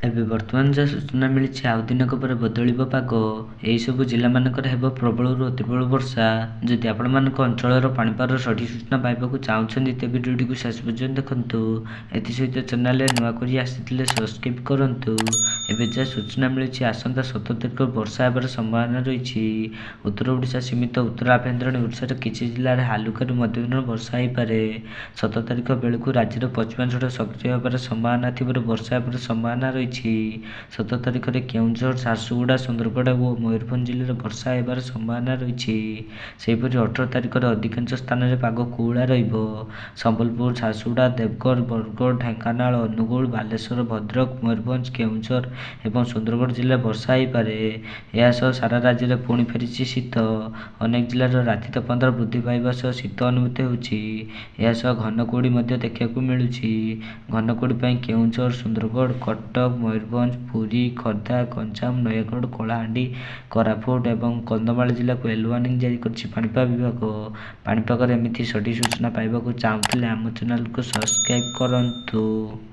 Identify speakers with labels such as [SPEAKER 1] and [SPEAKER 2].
[SPEAKER 1] ଏବେ ବର୍ତ୍ତମାନ ଯାହା ସୂଚନା ମିଳିଛି, ଆଉ ଦିନକ ପରେ ବଦଳିବ ପାଗ। ଏହିସବୁ ଜିଲ୍ଲାମାନଙ୍କରେ ହେବ ପ୍ରବଳରୁ ଅତିପ୍ରବଳ ବର୍ଷା। ଯଦି ଆପଣମାନଙ୍କ ଅଞ୍ଚଳର ପାଣିପାଗର ସଠିକ୍ ସୂଚନା ପାଇବାକୁ ଚାହୁଁଛନ୍ତି, ତେବେ ଭିଡ଼ିଓଟିକୁ ଶେଷ ପର୍ଯ୍ୟନ୍ତ ଦେଖନ୍ତୁ। ଏଥିସହିତ ଚ୍ୟାନେଲରେ ନୂଆ କରି ଆସିଥିଲେ ସବସ୍କ୍ରାଇବ୍ କରନ୍ତୁ। ଏବେ ଯାହା ସୂଚନା ମିଳିଛି, ଆସନ୍ତା 17 ତାରିଖ ବର୍ଷା ହେବାର ସମ୍ଭାବନା ରହିଛି। ଉତ୍ତର ଓଡ଼ିଶା ସୀମିତ ଉତ୍ତର ଆଭ୍ୟନ୍ତରୀଣ ଓଡ଼ିଶାର କିଛି ଜିଲ୍ଲାରେ ହାଲୁକାରୁ ମଧ୍ୟମ ବର୍ଷା ହୋଇପାରେ। 17 ତାରିଖ ବେଳକୁ ରାଜ୍ୟର ପଶ୍ଚିମାଞ୍ଚଳ ସକ୍ରିୟ ହେବାର ସମ୍ଭାବନା ଥିବାରୁ ବର୍ଷା ହେବାର ସମ୍ଭାବନା ରହିଛି। 17 ତାରିଖରେ କେଉଁଝର, ଝାରସୁଗୁଡ଼ା, ସୁନ୍ଦରଗଡ଼ ଓ ମୟୂରଭଞ୍ଜ ଜିଲ୍ଲାରେ ବର୍ଷା ହେବାର ସମ୍ଭାବନା ରହିଛି। ସେହିପରି 18 ତାରିଖରେ ଅଧିକାଂଶ ସ୍ଥାନରେ ପାଗ କୋହଲା ରହିବ। ସମ୍ବଲପୁର, ଝାରସୁଗୁଡ଼ା, ଦେବଗଡ଼, ବରଗଡ଼, ଢେଙ୍କାନାଳ, ଅନୁଗୁଳ, ବାଲେଶ୍ୱର, ଭଦ୍ରକ, ମୟୂରଭଞ୍ଜ, କେଉଁଝର ଏବଂ ସୁନ୍ଦରଗଡ଼ ଜିଲ୍ଲାରେ ବର୍ଷା ହୋଇପାରେ। ଏହା ସହ ସାରା ରାଜ୍ୟରେ ପୁଣି ଫେରିଛି ଶୀତ। ଅନେକ ଜିଲ୍ଲାର ରାତି ତାପମାତ୍ରା ବୃଦ୍ଧି ପାଇବା ସହ ଶୀତ ଅନୁଭୂତ ହେଉଛି। ଏହା ସହ ଘନ କୁହୁଡ଼ି ମଧ୍ୟ ଦେଖିବାକୁ ମିଳୁଛି। ଘନ କୁହୁଡ଼ି ପାଇଁ କେଉଁଝର, ସୁନ୍ଦରଗଡ଼, କଟକ, ମୟୂରଭଞ୍ଜ, ପୁରୀ, ଖୋର୍ଦ୍ଧା, ଗଞ୍ଜାମ, ନୟାଗଡ଼, କଳାହାଣ୍ଡି, କୋରାପୁଟ ଏବଂ କନ୍ଧମାଳ ଜିଲ୍ଲାକୁ ୟେଲୋ ୱାର୍ଣ୍ଣିଂ ଜାରି କରିଛି ପାଣିପାଗ ବିଭାଗ। ପାଣିପାଗର ଏମିତି ସଠିକ୍ ସୂଚନା ପାଇବାକୁ ଚାହୁଁଥିଲେ ଆମ ଚ୍ୟାନେଲକୁ ସବସ୍କ୍ରାଇବ୍ କରନ୍ତୁ।